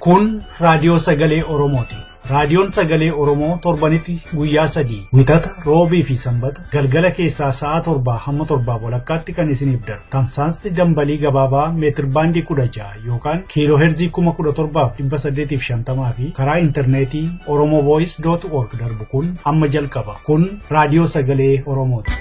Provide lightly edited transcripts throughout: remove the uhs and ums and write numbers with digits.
Kun raadiyoo sagalee Oromooti. Raadiyoon sagalee Oromoo torbanitti guyyaa sadii Wixata, Roobii fi Sanbata galgala keessaa sa'a 7 hamma 7:30tti kan isiniif darbu. Tamsaasni dambalii gabaabaa meetir baandii 16 yookaan kiiloo heerzii 17,850 fi karaa intarneetii oromovoice.org darbu kun amma jalqaba. Kun raadiyoo sagalee Oromooti.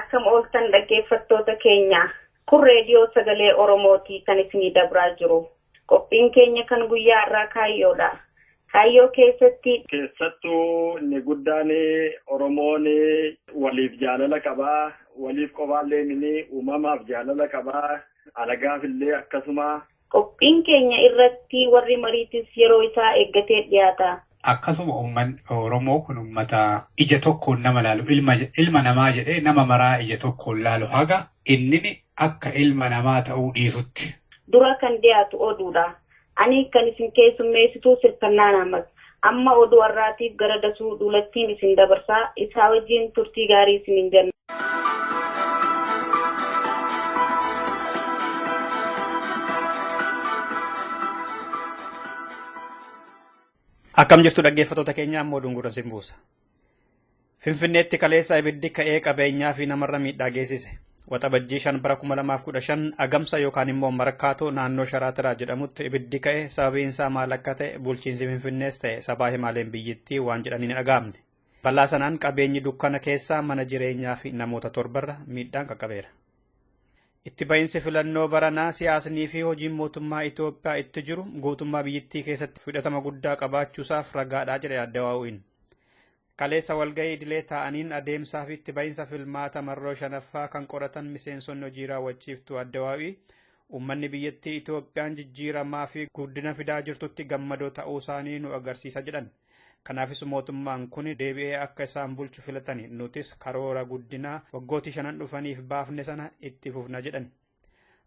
Akkam ooltan dhaggeeffattoota keenya. Kun reediyoo sagalee Oromooti kan isinii dabraa jiru. Qophiin keenya kan guyyaa irraa kaayyoodha. Kaayyoo keessatti keessattuu inni guddaan Oromoon waliif jaalala qabaa, waliif qofaallee mini uumamaaf jaalala qabaa, alagaaf illee akkasuma. Qophiin keenya irratti warri mariitis yeroo isaa eeggatee dhiyaata. Akkasuma uummanni Oromoo kun uummata ija tokkoon nama laalu, ilma namaa jedhee nama maraa ija tokkoon laalu haga inni akka ilma namaa ta'uu dhiisutti. Dura kan dhiyaatu oduudha. Ani kan isin keessummeessitu Sirkannaa Naamas. Amma oduu har'aatiif gara Dasuu Duulattiin isin dabarsaa. Isaa wajjin turtii gaarii isiniin jenna. Akkam jirtu dhaggeeffattoota keenya, ammoo oduun gurra isin buusa. Finfinneetti kaleessa ibiddi ka'ee qabeenyaa fi namarra miidhaa geessise. Waxabajjii 5 bara 2015 Agamsa yookaan immoo Markaatoo naannoo Sharaatiraa jedhamutti ibiddi ka'e sababiin isaa maal akka ta'e bulchiinsi Finfinnees ta'e sabaa himaaleen biyyittii waan jedhanii hin dhaga'amne. Balaa sanaan qabeenyi dukkana keessaa mana jireenyaa fi namoota torbarra miidhaan qaqqabeera. Itti ba'iinsi filannoo baranaa siyaasnii fi hojiin mootummaa Itoophiyaa itti jiru guutummaa biyyittii keessatti fudhatama guddaa qabaachuusaaf ragaadhaa jedhe Addawaawwiin. Kaleessa walga'ii idilee taa'aniin adeemsaa fi itti ba'iinsa filmaata marroo shanaffaa kan qoratan miseensonni hojii raawwachiiftuu Addawaawwii uummanni biyyattii Itoophiyaan jijjiiramaa fi guddina fidaa jirtutti gammadoo ta'uu isaanii nu agarsiisa jedhan. Kanaafis mootummaan kun deebi'ee akka isaan bulchu filatani, nutis karoora guddinaa waggootii shanan dhufaniif baafne sana itti fufna jedhan.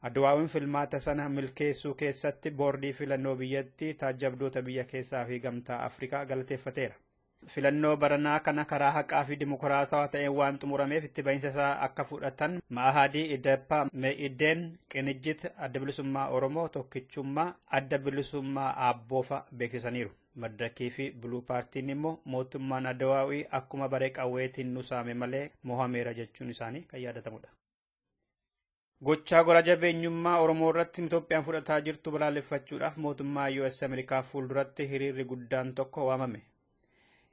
Addawaawwiin filmaata sana milkeessuu keessatti boordii filannoo biyyattii, taajjabdoota biyya keessaa fi gamtaa Afrikaa galateeffateera. Filannoo baranaa kana karaa haqaa fi dimokiraatawaa ta'een waan xumurameef itti ba'iinsa isaa akka fudhatan Ma'ahadii, Ideppaa, Me'ideen, Qinijjit, Adda Bilisummaa Oromoo, Tokkichummaa, Adda Bilisummaa Aabboofa beeksisaniiru. Maddakii fi Buluu Paartiin immoo mootummaan Addawaawii akkuma baree qawweetiin nu saame malee mo'ameera jechuun isaanii kan yaadatamudha. Gochaa gora jabeenyummaa Oromoo irratti Itoophiyaan fudhataa jirtu balaaleffachuudhaaf mootummaa US Ameerikaa fuulduratti hiriirri guddaan tokko waamame.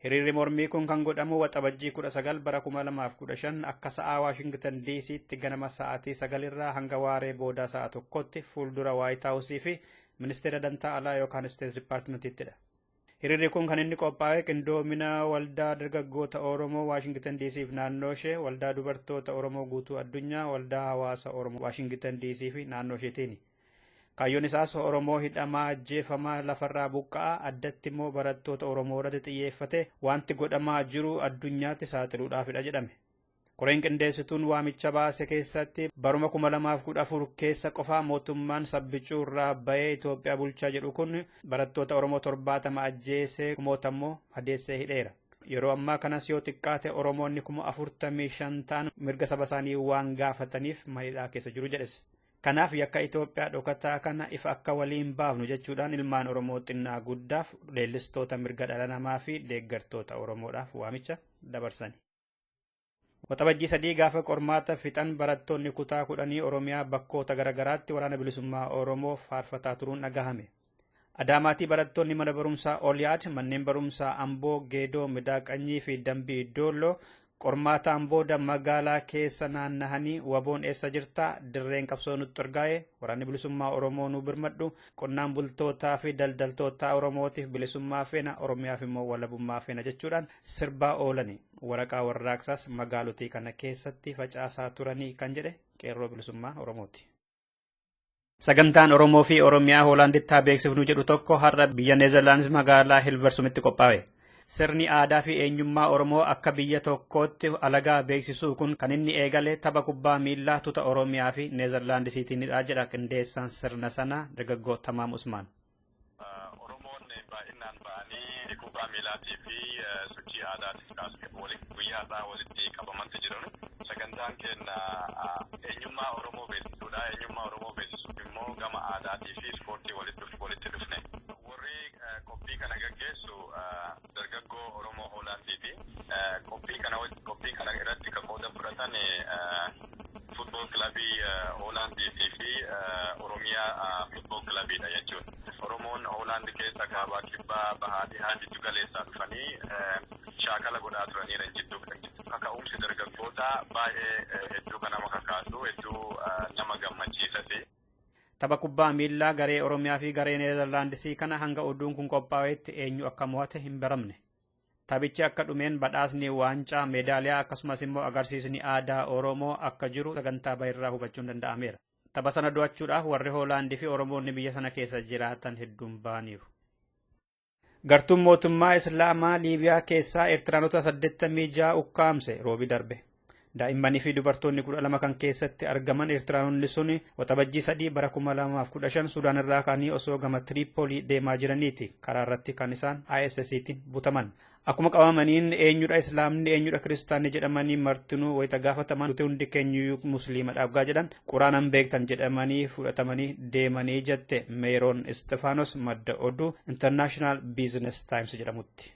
Hiriirri mormii kun kan godhamu Waxabajjii 19 bara 2015 akka sa'aa Waashingtan DC'tti ganama sa'aatii 9 irraa hanga waaree boodaa sa'a 1tti fuuldura Waayit Haawusii fi ministeera dantaa alaa yookaan Steet Dipaartimentiittidha. Hiriirri kun kan inni qophaa'e qindoomina waldaa dargaggoota Oromoo Waashingtan DC fi naannoo ishee, waldaa dubartoota Oromoo guutuu addunyaa, waldaa hawaasa Oromoo Waashingtan DC fi naannoo isheetiini. Kaayyoon isaas Oromoo hidhamaa, ajjeefamaa, lafarraa buqqa'aa, addatti immoo barattoota Oromoo irratti xiyyeeffate wanti godhamaa jiru addunyaatti saaxiluudhaafidha jedhame. Koreen qindeessituun waamicha baase keessatti baruma 2014 keessa qofaa mootummaan sabbicuu irraa bahee Itoophiyaa bulchaa jedhu kun barattoota Oromoo 70 ajjeesee, kumoota immoo madeessee hidheera. Yeroo ammaa kanas yoo xiqqaate Oromoonni 45,000 ta'an mirga saba isaanii waan gaafataniif manidhaa keessa jiru jedhes. Kanaaf yakka Itoophiyaa dhokataa kana ifa akka waliin baafnu jechuudhaan ilmaan Oromoo xinnaa guddaaf, leellistoota mirga dhala namaa fi deeggartoota Oromoodhaaf waamicha dabarsani. Waxabajjii 3 gaafa qormaata fixan barattoonni kutaa 10 Oromiyaa bakkoota garaagaraatti waraana bilisummaa Oromoo faarfataa turuun dhagahame. Adaamaatii barattoonni mana barumsaa Oliyaad, manneen barumsaa Amboo, Geedoo, Midaaqanyii fi Dambii Doolloo qormaataan booda magaalaa keessa naannahanii waboon eessa jirtaa, dirreen qabsoo nutti argaa'e, waraanni bilisummaa Oromoo nu birmadhu, qonnaan bultootaa fi daldaltoota Oromootiif bilisummaa feena, Oromiyaaf immoo walabummaa feena jechuudhaan sirbaa oolani. Waraqaa warraaqsaas magaalotii kana keessatti facaasaa turanii kan jedhe qeerroo bilisummaa Oromooti. Sagantaan Oromoo fi Oromiyaa Hoolaanditti haa beeksifnu jedhu tokko har'a biyya Neezerlaandis magaalaa Hilbarsumitti qophaa'e. Sirni aadaa fi eenyummaa Oromoo akka biyya tokkootti alagaa beeksisuu kun kan inni eegale tapha kubbaa miillaa tuta Oromiyaa fi Neezerlaandisiitiinidha jedha qindeessaan sirna sana dargaggoo Tamaam Usmaan. Oromoon baay'inaan ba'anii kubbaa miillaatii fi sochii aadaatiif guyyaa irraa walitti qabamantu jiran. Sagantaan keenya eenyummaa Oromoo beeksisuudha. Eenyummaa Oromoo beeksisuuf immoo gama Qophii kana irratti kan qooda fudhatan futbool kilabii Hoolaandiitii fi Oromiyaa futbool kilabiidha jechuudha. Oromoon Hoolaand keessa kaabaa kibbaa bahaa dhihaa jiddu galeessaa dhufanii shaakala godhaa turaniidha jidduu. Kaka'umsi dargaggoota baay'ee hedduu kan nama kakaasu hedduu nama gammachiisati. Tapha kubbaa miillaa garee Oromiyaa fi garee Neezerlaandisii kana hanga oduun kun qophaa'etti eenyu akka mo'ate hin baramne. Taphichi akka dhumeen badhaasni waancaa meedaaliyaa akkasumas immoo agarsiisni aadaa Oromoo akka jiru sagantaa bahirraa hubachuun danda'ameera. Tapha sana do'achuudhaaf warri Hoolaandii fi Oromoonni biyya sana keessa jiraatan hedduun ba'aniiru. Gartuun mootummaa Islaamaa Liibiyaa keessaa Eertiraanota 86 ukkaamse roobi darbe. Daa'immanii fi dubartoonni 12 kan keessatti argaman Eertiraanonni sun waxabajjii 3 bara 2015 Sudaan irraa ka'anii osoo gama Tiriipoolii deemaa jiraniiti karaa irratti kan isaan ISS'tiin butaman. Akkuma qabamaniin eenyudha Islaamni eenyudha Kiristaanni jedhamanii martinuu wayita gaafataman nuti hundi keenyuyyuu Musliimadha dhugaa jedhan quraanan beektan jedhamanii fudhatamanii deemanii jette Meeroon Istifaanos madda oduu International Business Times jedhamutti.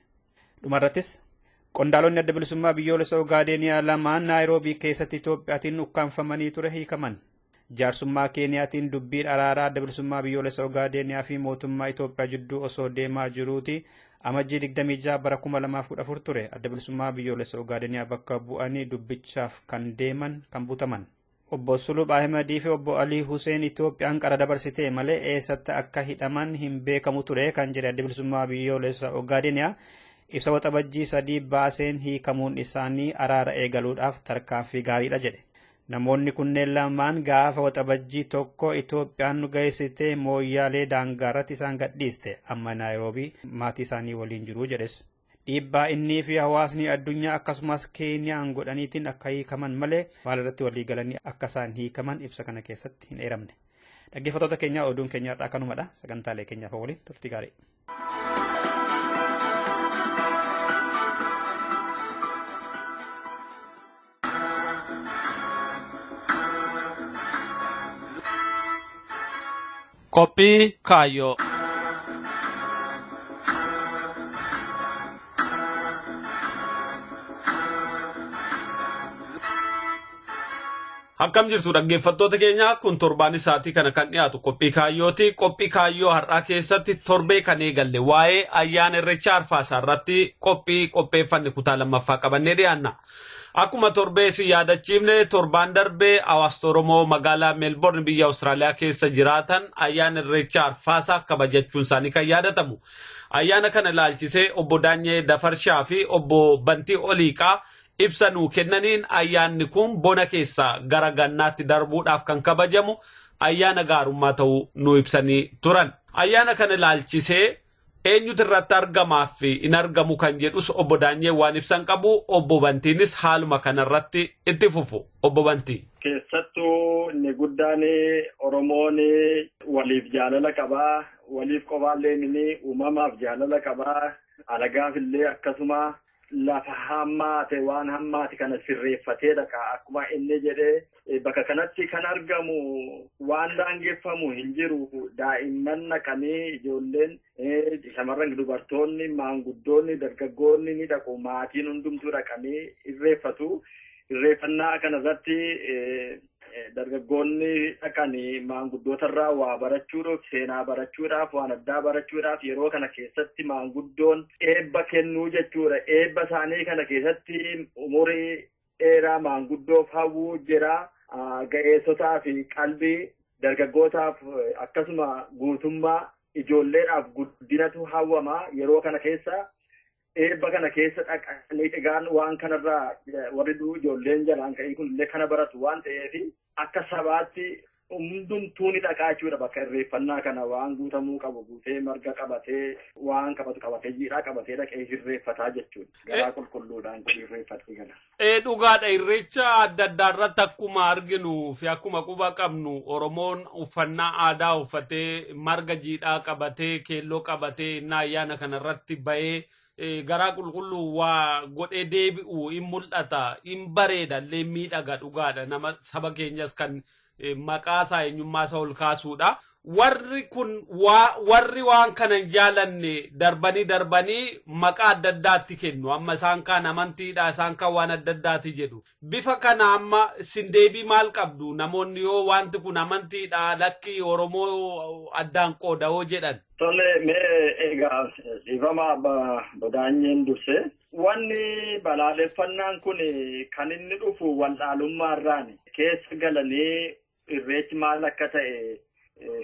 Dhumarrattis Qondaalonni adda bilisummaa biyyoolessa Ogaadeniyaa lamaan Naayiroobii keessatti Itoophiyaatiin ukkaanfamanii ture hiikaman. Jaarsummaa Keeniyaatiin dubbiin araaraa adda bilisummaa biyyoolessa Ogaadeniyaa fi mootummaa Itoophiyaa jidduu osoo deemaa jiruuti amajjii 26 bara 2014 ture adda bilisummaa biyyoolessa Ogaadeniyaa bakka bu'anii dubbichaaf kan deeman kan butaman. Obbo Sulub Ahmedii fi obbo Alii Huseen Itoophiyaan qara dabarsitee malee eessatti akka hidhaman hin beekamu ture kan jedhe adda bilisummaa biyyoolessa Ogaadeniyaa. Ibsa waxabajjii 3 baaseen hiikamuun isaanii araara eegaluudhaaf tarkaanfii gaariidha jedhe. Namoonni kunneen lamaan gaafa waxabajjii 1 Itoophiyaan nu geessitee mooyyaalee daangaarratti isaan gadhiiste amma Naayiroobii maatii isaanii waliin jiru jedhes. Dhiibbaa innii fi hawaasni addunyaa akkasumas Keeniyaan godhaniitiin akka hiikaman malee maalirratti walii galanii akka isaan hiikaman ibsa kana keessatti hin eeramne. Dhaggeeffattoota keenyaa oduun keenya har'aa kanumadha. Sagantaalee keenyaaf waliin turtii gaarii. Qophii kaayyoo. Akkam jirtu dhaggeeffattoota keenya kun torbaan isaatii kana kan dhiyaatu qophii kaayyooti. Qophii kaayyoo har'aa keessatti torbee kan eegalle waa'ee ayyaana irreecha arfaasaa irratti qophii qopheeffanne kutaa lammaffaa qabannee dhiyaanna. Akkuma torbee si yaadachiifne torbaan darbee hawaasni Oromoo magaalaa Meelboorn biyya Awustiraaliyaa keessa jiraatan ayyaana irreecha arfaasaa kabajachuun isaanii kan yaadatamu. Ayyaana kana ilaalchisee obbo Daanyee Dafarshaa fi obbo Bantii Oliiqaa ibsa nuu kennaniin ayyaanni kun bona keessaa gara gannaatti darbuudhaaf kan kabajamu ayyaana gaarummaa ta'uu nu ibsanii turan. Ayyaana kana ilaalchisee eenyutu irratti argamaa fi hin argamu kan jedhus obbo Daanyee waan ibsan qabu obbo Bantiinis haaluma kanarratti itti fufu. Obbo Bantii. Keessattuu inni guddaan Oromoon waliif jaalala qabaa, waliif qofaallee inni uumamaaf jaalala qabaa, alagaaf illee akkasuma lafa hammaate waan hammaate kana sirreeffatee dhaqa. Akkuma inni jedhee bakka kanatti kan argamu waan daangeffamu hin jiru. Daa'imman naqanii ijoolleen shamarran dubartoonni maanguddoonni dargaggoonni ni dhaqu. Maatiin hundumtuu dhaqanii irreeffatu. Irreeffannaa kanarratti dargaggoonni dhaqanii maanguddootarraa waa barachuudhaaf, seenaa barachuudhaaf, waan addaa barachuudhaaf yeroo kana keessatti maanguddoon eebba kennuu jechuudha. Eebba isaanii kana keessatti umurii dheeraa maanguddoof hawwuu jira. Ga'eessotaa fi qalbii dargaggootaaf akkasuma guutummaa ijoolleedhaaf guddinatu hawwama yeroo kana keessa. Eebba kana keessa dhaqanii egaan waan kanarraa warri ijoolleen jalaan ka'ii kunillee kana baratu waan ta'eef akka sabaatti hundumtuu ni dhaqaa jechuudha bakka irreeffannaa kana waan guutamuu qabu guutee marga qabatee waan qabatu qabatee jiidhaa qabatee dhaqee irreeffataa jechuudha. Garaa qulqulluudhaan kun irreeffatee gala. Dhugaadha irreecha adda addaa irratti akkuma arginu fi akkuma quba qabnu Oromoon uffannaa aadaa uffatee marga jiidhaa qabatee keelloo qabatee inni ayyaana kanarratti bahee garaa qulqulluu waa godhee deebi'u hin mul'ata hin bareeda illee miidhaga dhugaadha nama saba keenyas kan Maqaa isaa eenyummaa isaa ol kaasuudha. Warri kun warri waan kana hin jaalanne darbanii darbanii maqaa adda addaatti kennu. Amma isaan kaan amantiidha, isaan kaan waan adda addaati jedhu. Bifa kana amma isin deebii maal qabdu? Namoonni yoo wanti kun amantiidha lakki Oromoo addaan qooda yoo jedhan. Tole, mee egaa dhiifama Bodaanyeen dursee. Wanni balaaleffannaan kun kan inni dhufu wallaalummaarraan keessa galanii irreechi maal akka ta'e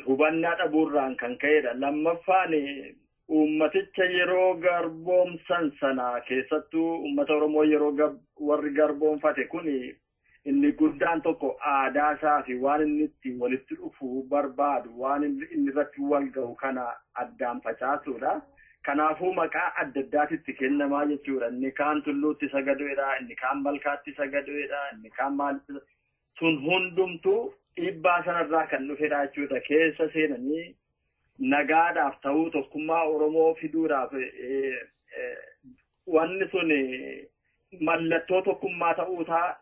hubannaa dhabuurraan kan ka'edha. Lammaffaan uummaticha yeroo garboomsan sana keessattuu uummata Oromoo yeroo warri garboomfate kun inni guddaan tokko aadaa isaa fi waan inni ittiin walitti dhufu barbaadu waan inni irratti wal ga'u kana addaan facaasuudha. Kanaafuu maqaa adda addaatitti kennamaa jechuudha. Inni kaan tulluutti sagaduudha, inni kaan malkaatti sagaduudha, inni kaan maalitti sun hundumtuu dhiibbaa sanarraa kan dhufedha jechuudha. Keessa seenanii nagaadhaaf ta'uu tokkummaa Oromoo fiduudhaaf wanni sun mallattoo tokkummaa ta'uusaa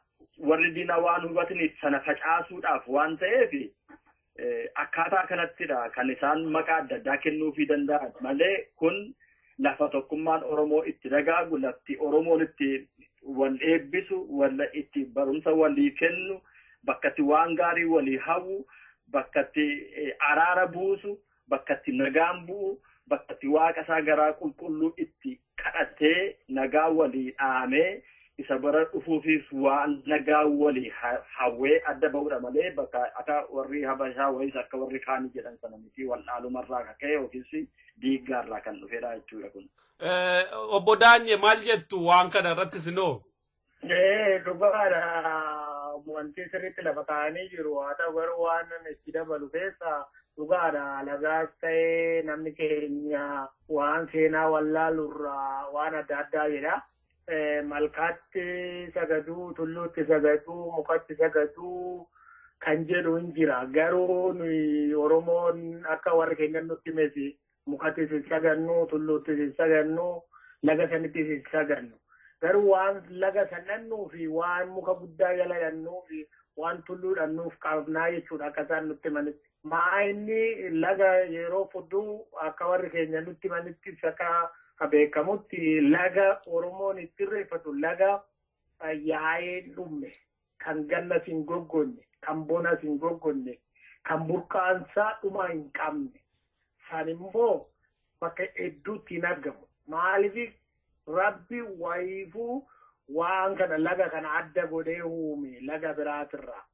warri diina waan hubataniif sana facaasuudhaaf waan ta'eef akkaataa kanattidha kan isaan maqaa adda addaa kennuufii danda'an malee kun lafa tokkummaan Oromoo itti dagaagu, lafti Oromoon itti wal eebbisu, wal itti barumsa walii kennu, bakka itti waan gaarii walii hawwu, bakka itti araara buusu, bakka itti nagaan bu'u, bakka itti waaqa isaa garaa qulqulluu itti kadhatee nagaa walii dhaamee isa bara dhufuufis waan nagaa walii hawwee adda ba'uudha malee bakka akka warri Habashaa wayis akka warri kaanii jedhan sana miti wallaalumarraa kan ka'e yookiis diiggaarraa kan dhufedha jechuudha kun. Obbo Daanye maal jettu waan kana irratti sinoo? Dhugaadha. Wanti sirriitti lafa kaa'anii jiru haa ta'u garuu waan itti dabalu keessa dhugaadha. Alagaas ta'ee namni keenya waan seenaa wallaalurraa waan adda addaa jedha. Malkaatti sagaduu, tulluutti sagaduu, mukatti sagaduu kan jedhu hin jira. Garuu nuyi Oromoon akka warri keenya nutti himesi mukatti hin sagannu, tulluutti hin sagannu, laga sanitti hin sagannu. Garuu waan laga sanannuu fi waan muka guddaa jala dhannuu fi waan tulluu dhannuuf qabnaa jechuudha akka isaan nutti himanitti. Maa inni laga yeroo fudduu akka warri keenya nutti himanitti akka beekamutti laga Oromoon itti irreeffatu laga yaa'ee dhumne kan gannas hin goggonne kan bonas hin goggonne kan burqaansaa dhuma hin qabne san immoo bakka hedduutti hin argamu. Maaliif Rabbi wayiifuu waan kana laga kana adda godhee uume laga biraatirraa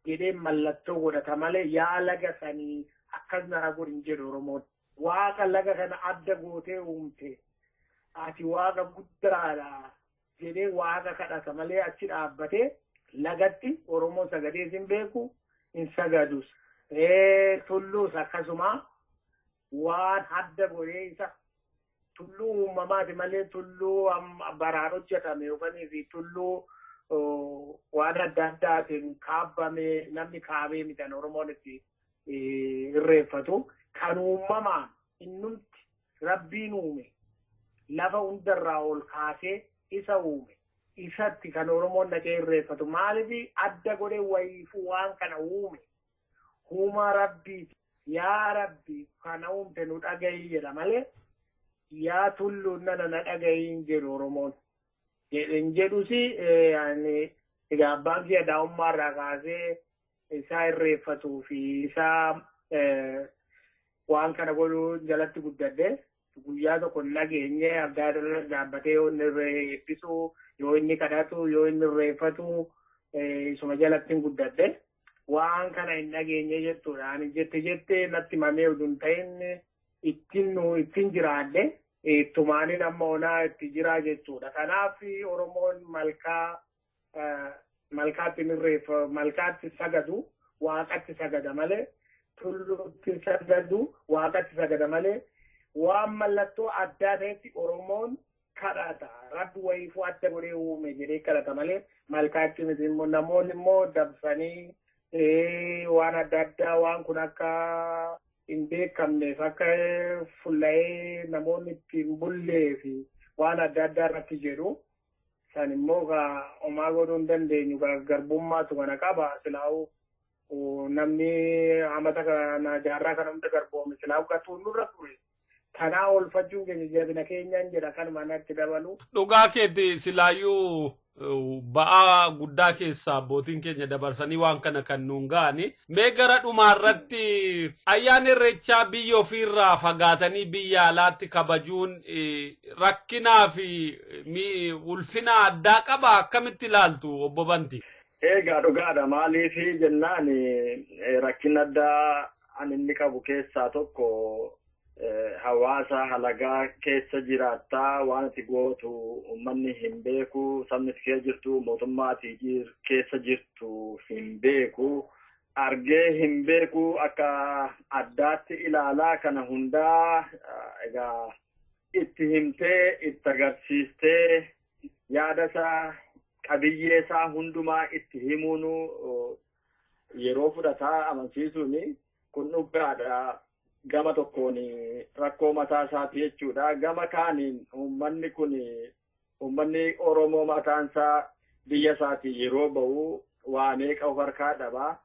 jedhee mallattoo godhata malee yaa laga sanii akkas naa godhi hin jedhu Oromoon. Waaqa laga kana adda gootee uumte ati waaqa guddaadha jedhee waaqa kadhata malee achi dhaabbatee lagatti Oromoo sagadees hin beeku hin sagadus. Tulluus akkasuma waan adda godhee isa tulluu uumamaati malee tulluu baraan hojjetame yookaan tulluu waan adda addaatiin kaabbame namni kaabee mitan Oromoon itti irreeffatu. Kan uumamaan innumti Rabbiin uume lafa hundarraa ol kaasee isa uume isatti kan Oromoon dhaqee irreeffatu. Maaliif adda godhee wayiifuu waan kana uume uumaa Rabbiiti. Yaa Rabbi kana uumte nu dhagahi jedha malee yaa tulluun nana na dhagahi hin jedhu Oromoon. Hin jedhus egaa abbaan kiyya daa'ummaarraa kaasee isaa irreeffatuu fi isaa waan kana godhuu jalatti guddadhe guyyaa tokko nageenye abdaa dhaabbatee yoo inni eebbisu yoo inni kadhatu yoo inni irreeffatu isuma jalatti guddadhe waan kana hin dhageenye jechuudha. Ani jette jette natti mamee utuu hin ta'in ittiin jiraadhe ittumaanin amma onaa itti jiraa jechuudha. Kanaaf Oromoon malkaatti malkaatti sagadu waaqatti sagada malee tulluutti sagadu waaqatti sagada malee waan mallattoo addaa ta'etti Oromoon kadhata. Rabbi wayiifuu adda godhee uume jedhee kadhata malee malkaatti miti. Namoonni immoo dabsanii waan adda addaa waan kun akka hin beekamneef akka fulla'ee namoonni itti hin bullee fi waan adda addaa irratti jedhu. San immoo homaa godhuu hin dandeenyu garbummaatu kana qaba silaa'uu Namni amata kana jaarraa kana hunda garboome silaa gatuun nurra ture. Kanaa oolfachuun keenya jabina keenyaan jedha kanuma natti dabalu. Dhugaa keetti silaayyuu ba'aa guddaa keessaa abbootiin keenya dabarsanii waan kana kan nuun ga'ani. Mee gara dhumaarratti ayyaana irreechaa biyya ofiirraa fagaatanii biyya alaatti kabajuun rakkinaa fi ulfina addaa qaba akkamitti ilaaltu obbo Banti? Egaa dhugaadha maaliif jennaan rakkina addaa ani inni qabu keessaa tokko hawaasa halagaa keessa jiraattaa waan ati gootu uummanni hin beeku sabni ati keessa jirtu mootummaa ati keessa jirtu hin beeku argee hin beeku akka addaatti ilaalaa kana hundaa egaa itti himtee itti agarsiistee yaada isaa qabiyyee isaa hundumaa itti himuun yeroo fudhataa amansiisuun kun dhugaadha. Gama tokkoon rakkoo mataa isaati jechuudha. Gama kaaniin uummanni kun uummanni Oromoo mataan isaa biyya isaatii yeroo bahu waa meeqa of harkaa dhabaa,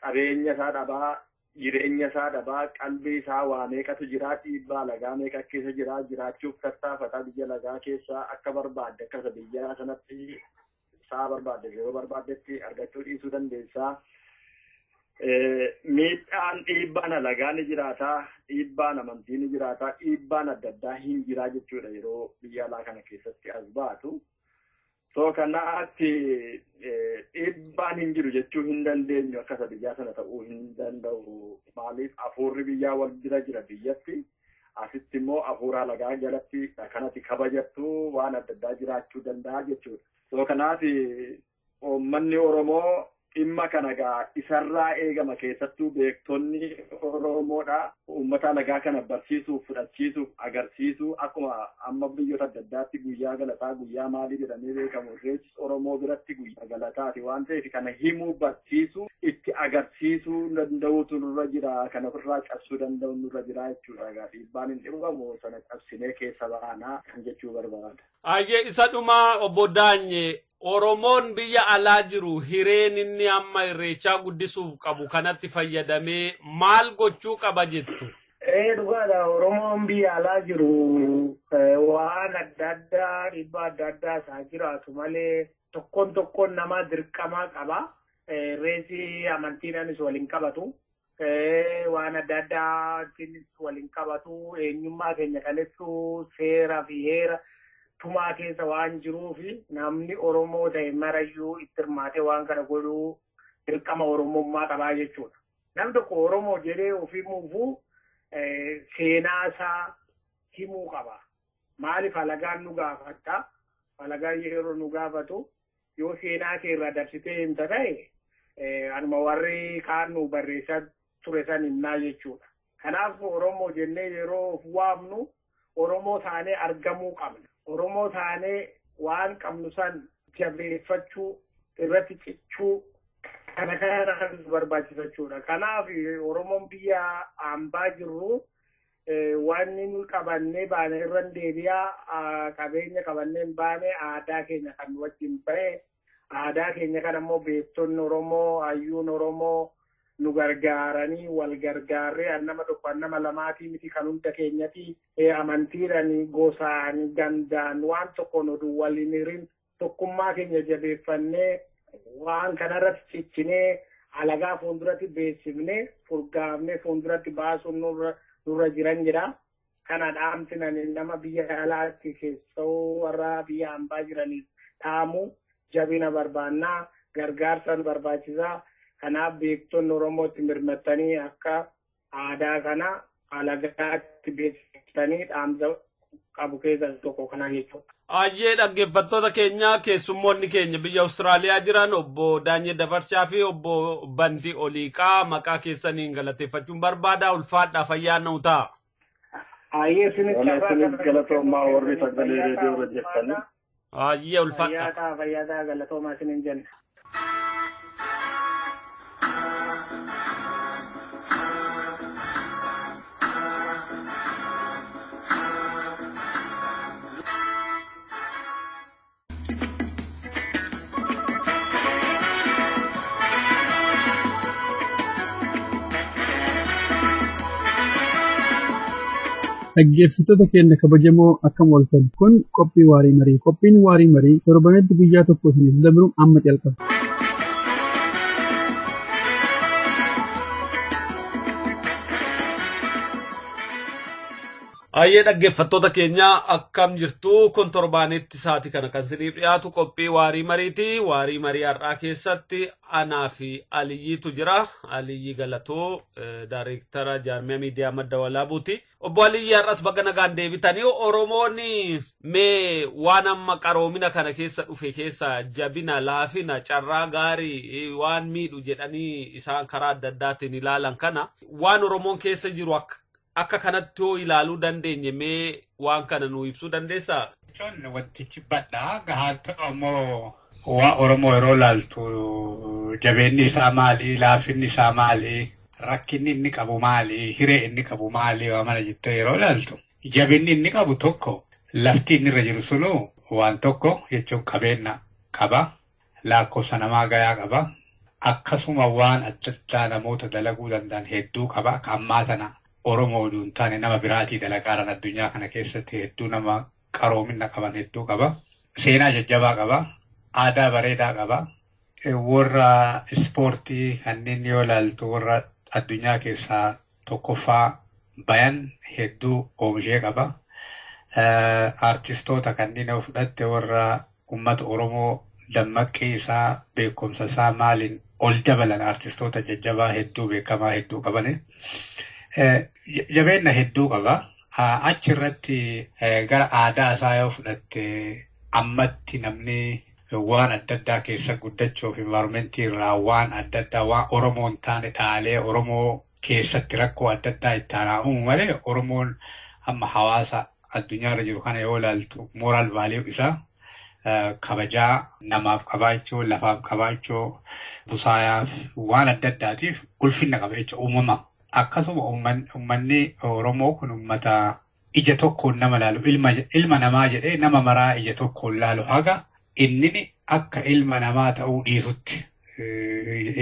qabeenya isaa dhabaa, jireenya isaa dhabaa, qalbii isaa waa meeqatu jira, dhiibbaa lagaa meeqa keessa jira, jiraachuuf tattaafataa biyya lagaa keessa akka barbaadde akka isa biyya sanatti isaa barbaadde yeroo barbaaddetti argachuu dhiisuu dandeessaa. Miidhaan dhiibbaan alagaa ni jiraataa, dhiibbaan amantii ni jiraataa, dhiibbaan adda addaa hin jiraa jechuudha yeroo biyya alaa kana keessatti as baatu. So kanaatti dhiibbaan hin jiru jechuu hin dandeenyu akka isa biyyaa sana ta'uu hin danda'u. Maaliif hafuurri biyyaa wal bira jira biyyatti. Asitti immoo hafuura alagaa jalatti kanatti kabajattu waan adda addaa jiraachuu danda'a jechuudha. So kanaaf uummanni Oromoo dhimma kana gaa isarraa eegama keessattuu beektonni Oromoodha. Uummata alagaa kana barsiisuuf, fudhachiisuuf, agarsiisuu akkuma amma biyyoota adda addaatti guyyaa galataa, guyyaa maalii jedhamee beekamu irreechis Oromoo biratti guyyaa galataati waan ta'eef kana himuu, barsiisuu, itti agarsiisuu danda'uutu nurra jira. Kana ofirraa cabsuu danda'u nurra jira jechuudha. Egaa dhiibbaan hin dhibamu sana cabsinee keessa baanaa kan jechuu barbaada. Ayyee isa dhumaa obbo Daanye Oromoon biyya alaa jiru hireen inni amma irreechaa guddisuuf qabu kanatti fayyadamee maal gochuu qaba jettu? Dhugaadha. Oromoon biyya alaa jiru waan adda addaa dhiibbaa adda addaa isaa jiraatu malee tokkoon tokkoon namaa dirqamaa qaba. Irreessi amantiidhaanis waliin qabatu. Waan adda addaatiinis waliin qabatu. Eenyummaa keenya kan ibsu seeraa fi heera tumaa keessa waan jiruuf namni Oromoo ta'e marayyuu itti hirmaatee waan kana godhuu dirqama Oromummaa qabaa jechuudha. Namni tokko Oromoo jedhee of himuufuu seenaa isaa himuu qaba. Maaliif alagaan nu gaafata? Alagaan yeroo nu gaafatu yoo seenaa kee irraa dabsitee himta ta'e anuma warri kaan nu barreessaa ture san himnaa jechuudha. Kanaaf Oromoo jennee yeroo of waamnu Oromoo taanee argamuu qabna. Oromoo taanee waan qabnu san jabeeffachuu irratti cichuu kana kana barbaachisa jechuudha. Kanaaf Oromoon biyya hambaa jirru waan nu qabannee baane irra deebi'aa qabeenya qabannee baane aadaa keenya kan wajjin bahe aadaa keenya kan ammoo beektonni Oromoo hayyuun Oromoo nu gargaaranii wal gargaarree nama tokko nama lamaatii miti kan hunda keenyati amantiidhaan gosaan gandaan waan tokkoon oduu waliin hirin tokkummaa keenya jabeeffannee waan kanarratti ciccinee alagaa fuulduratti beeksifnee furgaafnee fuulduratti baasuun nurra jiran jira. Kana dhaamsinani nama biyya alaatti keessoo warra biyya hambaa jiraniif dhaamu jabina barbaannaa gargaarsa nu barbaachisaa. Kanaaf beektonni Oromootti mirmattanii akka aadaa kana alagaatti beeksisanii dhaamsa qabu keessaa tokko kana jechuudha. Ayyee dhaggeeffattoota keenya keessummoonni keenya biyya Awustiraaliyaa jiran obbo Daanyee Dabarshaa fi obbo Bantii Oliiqaa maqaa keessaniin galateeffachuun barbaada. Ulfaadhaa fayyaa na'u ta'a. Ayyee isinis galatoomaa warri sagalee reediyoo irra jirtanii. Ayyee ulfaadhaa. Fayyaa ta'a fayyaa ta'a galatoomaa isiniin jenna. Dhaggeeffattoota keenya kabajamoo akkam ooltan kun qophii waarii marii. Qophiin waarii marii torbanitti guyyaa tokko isiniif dabru amma jalqaba. Ayyee dhaggeeffattoota keenya akkam jirtu kun torbaanitti sa'aatii kana kan isiniif dhiyaatu qophii waarii mariiti. Waarii marii har'aa keessatti anaa fi Aliyyiitu jira. Aliyyii Galatoo daayireektara jaarmiyaa miidiyaa madda walaabuuti. Obbo Aliyyii har'as baga nagaan deebitanii Oromoon mee waan amma qaroomina kana keessa dhufe keessa jabina, laafina, carraa gaarii waan miidhu jedhanii isaan karaa adda addaatiin ilaalan kana waan Oromoon keessa jiru akka kanatti yoo ilaaluu dandeenye mee waan kana nu ibsuu dandeessaa? Jechuun wantichi badhaa gahaa ta'u ammoo waa Oromoo yeroo ilaaltu jabeenni isaa maali, laafinni isaa maali, rakkinni inni qabu maali, hiree inni qabu maali waa mana jettee yeroo ilaaltu. Jabinni inni qabu tokko lafti inni irra jiru sunuu waan tokko jechuun qabeenya qaba, lakkoofsa namaa gahaa qaba, akkasuma waan adda addaa namoota dalaguu danda'an hedduu qaba. Akka ammaa tana Oromoo oduu hin taane nama biraatii dalagaaran addunyaa kana keessatti hedduu nama qaroomina qaban hedduu qaba. Seenaa jajjabaa qaba. Aadaa bareedaa qaba. Warra ispoortii kanneen yoo ilaaltu warra addunyaa keessaa tokkoffaa bayan hedduu oomishee qaba. Aartistoota kanneen yoo fudhatte warra uummata Oromoo dammaqii isaa beekumsa isaa maaliin ol dabalan aartistoota jajjabaa hedduu beekamaa hedduu qabani. Jabeenya hedduu qaba. Achirratti gara aadaa isaa yoo fudhatte ammatti namni waan adda addaa keessa guddachuuf environmentii irraa waan adda addaa waan Oromoo hin taane dhaalee Oromoo keessatti rakkoo adda addaa itti aanaa uumu malee Oromoon amma hawaasa addunyaarra jiru kana yoo ilaaltu moral value isaa kabajaa namaaf qabaachuu, lafaaf qabaachuu, busaayaaf waan adda addaatiif ulfinna qaba jechuudha uumama. Akkasuma uummanni Oromoo kun uummata ija tokkoon nama laalu ilma namaa jedhee nama maraa ija tokkoon laalu haga inni akka ilma namaa ta'uu dhiisutti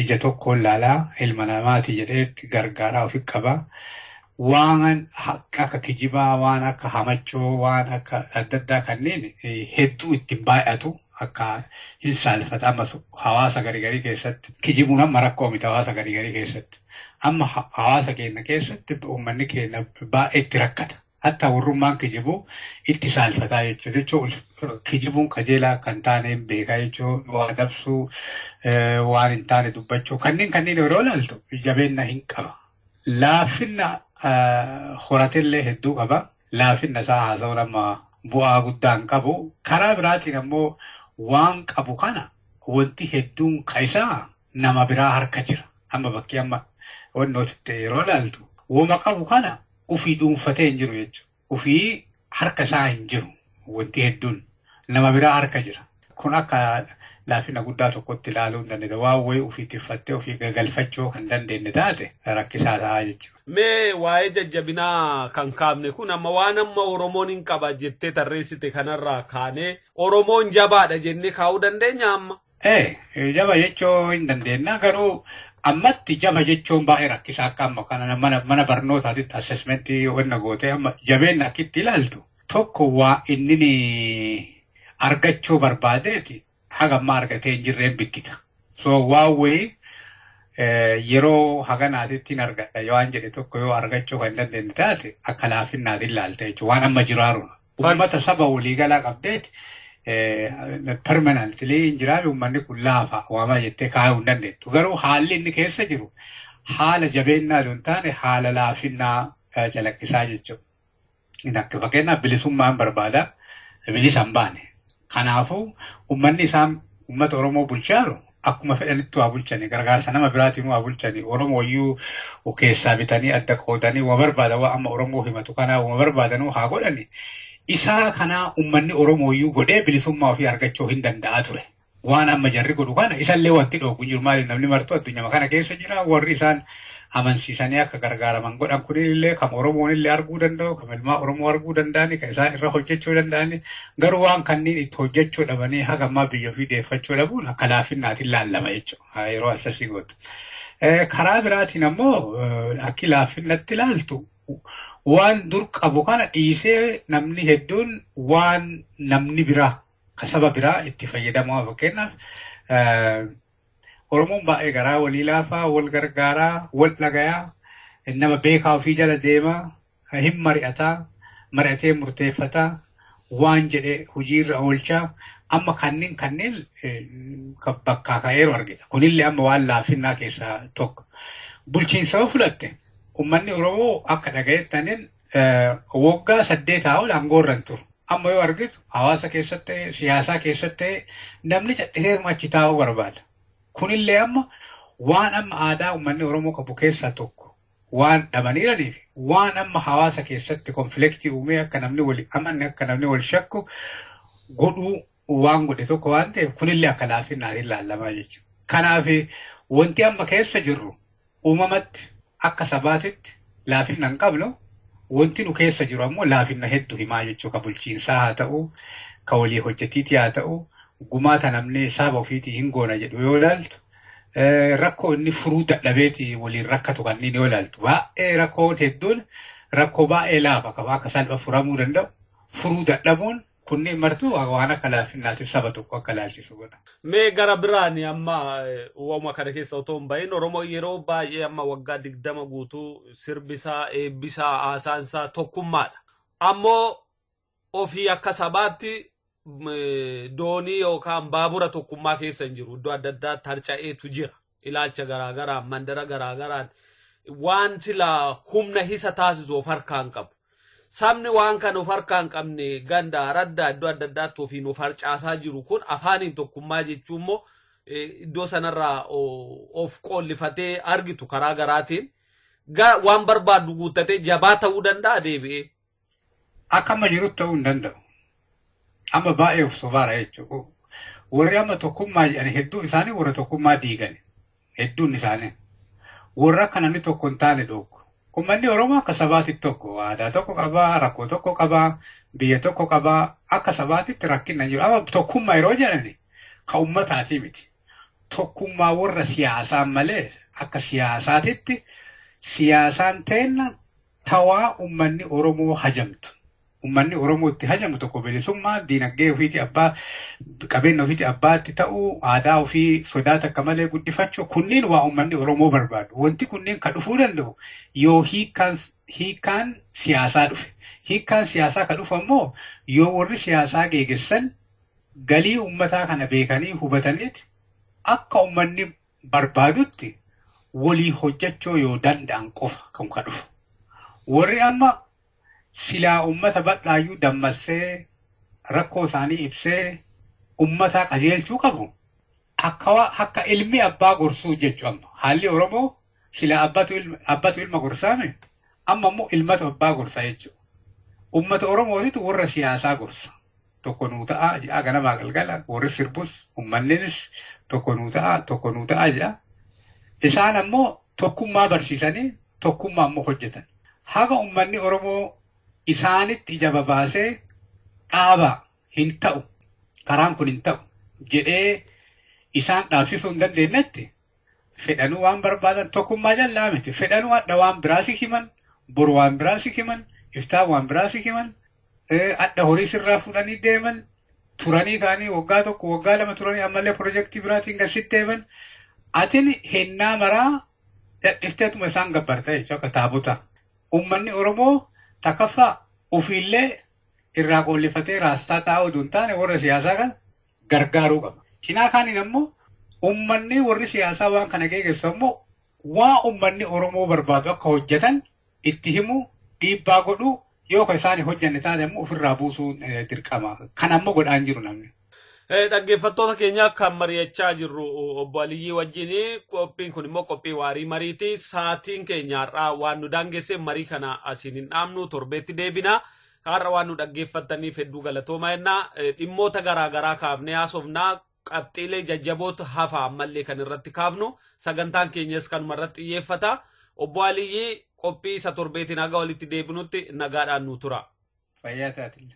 ija tokkoon laalaa ilma namaati jedhee gargaaraa ofi qaba. Waan akka kijibaa, waan akka hamachoo, waan akka adda addaa kanneen hedduu ittiin baay'atu akka hin saalfata amma hawaasa garii keessatti kijibuun amma rakkoo miti hawaasa garii keessatti. Amma hawaasa keenya keessatti uummanni keenya baay'ee itti rakkata. Hatta warrummaan kijibuu itti saalfataa jechuudha. Jechuun kijibuun qajeelaa kan taane hin beekaa jechuudha. Waa dabsuu, waan hin taane dubbachuu kanneen yeroo ilaaltu jabeenya hin qaba. Laafinna horatellee hedduu qaba. Laafinna isaa haasa'uun amma bu'aa guddaa hin qabu. Karaa biraatiin ammoo waan qabu kana wanti hedduun isaa nama biraa harka jira. Amma bakkee amma wannooti yeroo ilaaltu wama qabu kana ufii dhuunfatee hin jiru jechuudha. Ufii harka isaa hin jiru wanti hedduun nama biraa harka jira. Kun akka laafina guddaa tokkotti ilaaluu hin dandeenye. Waan wayii ofii tiffattee ofii gagalfachuu kan dandeenye taate rakkisaa ta'a jechuudha. Mee waa'ee jajjabinaa kan kaafne kun amma waan amma Oromoon hin qaba jettee tarreessite kanarraa kaanee Oromoon jabaadha jennee kaa'uu dandeenya amma? Jaba jechuu hin dandeenya garuu ammatti jaba jechuun baay'ee rakkisaa akka amma kana mana barnootaatitti assessmentii wanna gootee amma jabeenya akkitti ilaaltu tokko waa inni argachuu barbaadeeti haga ammaa argatee hin jirreen bikkita. So waan wayii yeroo haganaatitti hin argadha yoo waan jedhe tokko yoo argachuu kan dandeenye taate akka laafinnaatiin ilaalta jechuudha waan amma jiraaru. Uummata saba waliigalaa qabdeeti. Permanently hin jiraame uummanni kun laafa waamaa jettee kaayuu hin dandeettu. Garuu haalli inni keessa jiru haala jabeennaa osoo hin taane haala laafinnaa calaqqisaa jechuudha. Akka fakkeenyaaf bilisummaan barbaada bilisa hin baane. Kanaafuu uummanni isaan uummata Oromoo bulchaaru akkuma fedhanitti waa bulchani gargaarsa nama biraatiin waa bulchani Oromoo iyyuu keessaa bitanii adda qoodanii waa barbaadan waa amma Oromoo himatu kanaa waa barbaadanuu haa godhani. Isaa kanaa uummanni Oromoo iyyuu godhee bilisummaa ofii argachuu hin danda'aa ture. Waan amma jarri godhu kana isallee wanti dhoogu hin jiru. Maaliif namni martuu addunyaa kana keessa jira. Warri isaan amansiisanii akka gargaaraman godhan kunillee kan Oromoon illee arguu danda'u, kan ilmaa Oromoo arguu danda'ani, kan isaan irra hojjechuu danda'ani. Garuu waan kanneen itti hojjechuu dhabanii haga ammaa biyya ofii deeffachuu dhabuun akka laafinnaatiin laallama jechuudha. Yeroo asasii gootu. Karaa biraatiin ammoo akki laafinnatti ilaaltu Waan dur qabu kana dhiisee namni hedduun waan namni biraa ka saba biraa itti fayyadamaa fakkeenyaaf Oromoon baay'ee garaa walii laafaa, wal gargaaraa, wal dhagayaa, nama beekaa ofii jala deemaa, hin mari'ataa, mari'atee murteeffataa, waan jedhe hojiirra oolchaa. Amma kanneen bakkaa ka'eeru argita. Kunillee amma waan laafinnaa keessaa tokko. Bulchiinsa yoo fudhatte uummanni Oromoo akka dhagayettaniin waggaa 8 ol aangoorra hin turu. Amma yoo argitu hawaasa keessatti siyaasaa keessatti namni cadhisee achi taa'uu barbaada. Kunillee amma waan amma aadaa uummanni Oromoo qabu keessaa tokko waan dhabaniiraniif waan amma hawaasa keessatti konfliktii uumee akka namni wal amanne akka namni wal shakku godhuu waan godhe tokko waan ta'eef kunillee akka laafinnaan ilaalamaa jechuudha. Kanaaf wanti amma keessa jirru uumamatti akka sabaatitti laafinna hin qabnu wanti nu keessa jiru ammoo laafinna hedduu himaa jechuudha. Ka bulchiinsaa haa ta'u, ka walii hojjetiitii haa ta'u, gumaata namni saba ofiitii hin goona jedhu yoo ilaaltu rakkoo inni furuu dadhabeeti waliin rakkatu kanneen yoo ilaaltu baay'ee rakkoon hedduun rakkoo baay'ee laafa qaba akka salpha furamuu danda'u furuu dadhabuun kunneen martuu waan akka laafinnaatti saba tokko akka laalchisu godha. Mee gara biraan amma uumama kana keessa otoo hin bahin Oromoo yeroo baay'ee amma waggaa 20 guutuu sirbisaa, eebbisaa, haasaansaa tokkummaadha. Ammoo ofii akka sabaatti doonii yookaan baabura tokkummaa keessa hin jiru. Iddoo adda addaa tarca'eetu jira. Ilaalcha garaagaraan, mandara garaagaraan waan sila humna isa taasisu of harkaa hin qabu. Sabni waan kana of harkaa hin qabne ganda radda iddoo adda addaatti ofiin of harcaasaa jiru kun afaaniin tokkummaa jechuun immoo iddoo sanarraa of qoollifatee argitu karaa garaatiin waan barbaadu guuttatee jabaa ta'uu danda'a deebi'ee. Akka amma jirutti ta'uu hin danda'u. Amma baay'ee of sobaara jechuudha. Warri amma tokkummaa jedhan hedduu isaanii warra tokkummaa diigan hedduun isaanii. Warra akka namni tokko hin taane dhoogu. Uummanni Oromoo akka sabaatitti tokko aadaa tokko qabaa, rakkoo tokko qabaa, biyya tokko qabaa, akka sabaatitti rakkinna jiru. Amma tokkummaa yeroo jedhani ka uummataatii miti. Tokkummaa warra siyaasaa malee akka siyaasaatitti siyaasaan teenna tawaa uummanni Oromoo hajamtu. Uummanni Oromoo itti hajamu tokko bilisummaa diinagdee ofiitii abbaa qabeenya ofiitii abbaatti ta'uu aadaa ofii sodaa takka malee guddifachuu kunneen waa uummanni Oromoo barbaadu. Wanti kunneen ka dhufuu danda'u yoo hiikkaan siyaasaa dhufe. Hiikkaan siyaasaa ka dhufu ammoo yoo warri siyaasaa geeggessan galii uummataa kana beekanii hubataniiti akka uummanni barbaadutti walii hojjechuu yoo danda'an qofa kan ka dhufu. Warri amma silaa uummata bal'aayyuu dammassee rakkoo isaanii ibsee uummata qajeelchuu qabu. Akka ilmi abbaa gorsuu jechuudha amma. Haalli Oromoo silaa abbatu ilma gorsaame amma immoo ilmatu abbaa gorsa jechuudha. Uummata Oromootitu warra siyaasaa gorsa. Tokko nuu ta'a jedha ganamaa galgala warri sirbus uummanninis tokko nuu ta'a tokko nuu ta'a jedha. Isaan ammoo tokkummaa barsiisanii tokkummaa ammoo hojjetan. Haga uummanni Oromoo isaanitti ija babaasee dhaabaa hin ta'u karaan kun hin ta'u jedhee isaan dhaabsisuu hin dandeenyetti fedhanuu waan barbaadan tokkummaa jallaa miti fedhanuu adda waan biraa si himan boru waan biraa si himan iftaan waan biraa si himan adda horii sirraa fuudhanii deeman turanii ka'anii waggaa tokko waggaa lama turanii ammallee pirojektii biraatiin gasitti deeman atin hennaa maraa dhadhifteetuma isaan gabbarta jechuudha akka taabota. Uummanni Oromoo takkaffaa ofiillee irraa qollifatee raastaa taa'uu osoo hin taane warra siyaasaa kan gargaaruu qaba. Cinaa kaaniin ammoo uummanni warri siyaasaa waan kana geeggessu ammoo waa uummanni Oromoo barbaadu akka hojjetan itti himu dhiibbaa godhuu yoo ka isaan hojjanne taate ammoo ofirraa buusuun dirqama. Kan ammoo godhaan jiru namni. Dhaggeeffattoota keenya kan mari'achaa jirru obbo Aliyyii wajjin qophiin kun immoo qophii waarii mariiti. Sa'aatiin keenya har'aa waan nu daangesse marii kana asiin hin dhaabnu torbeetti deebina. Har'a waan nu dhaggeeffattaniif hedduu galatooma jennaa. Dhimmoota garaagaraa kaafnee haasofnaa qabxiilee jajjaboota hafa ammallee kan irratti kaafnu sagantaan keenyas kanuma irratti xiyyeeffata. Obbo Aliyyii qophii isa torbeetiin haga walitti deebinutti nagaadhaan nu tura. Fayyaa taatille.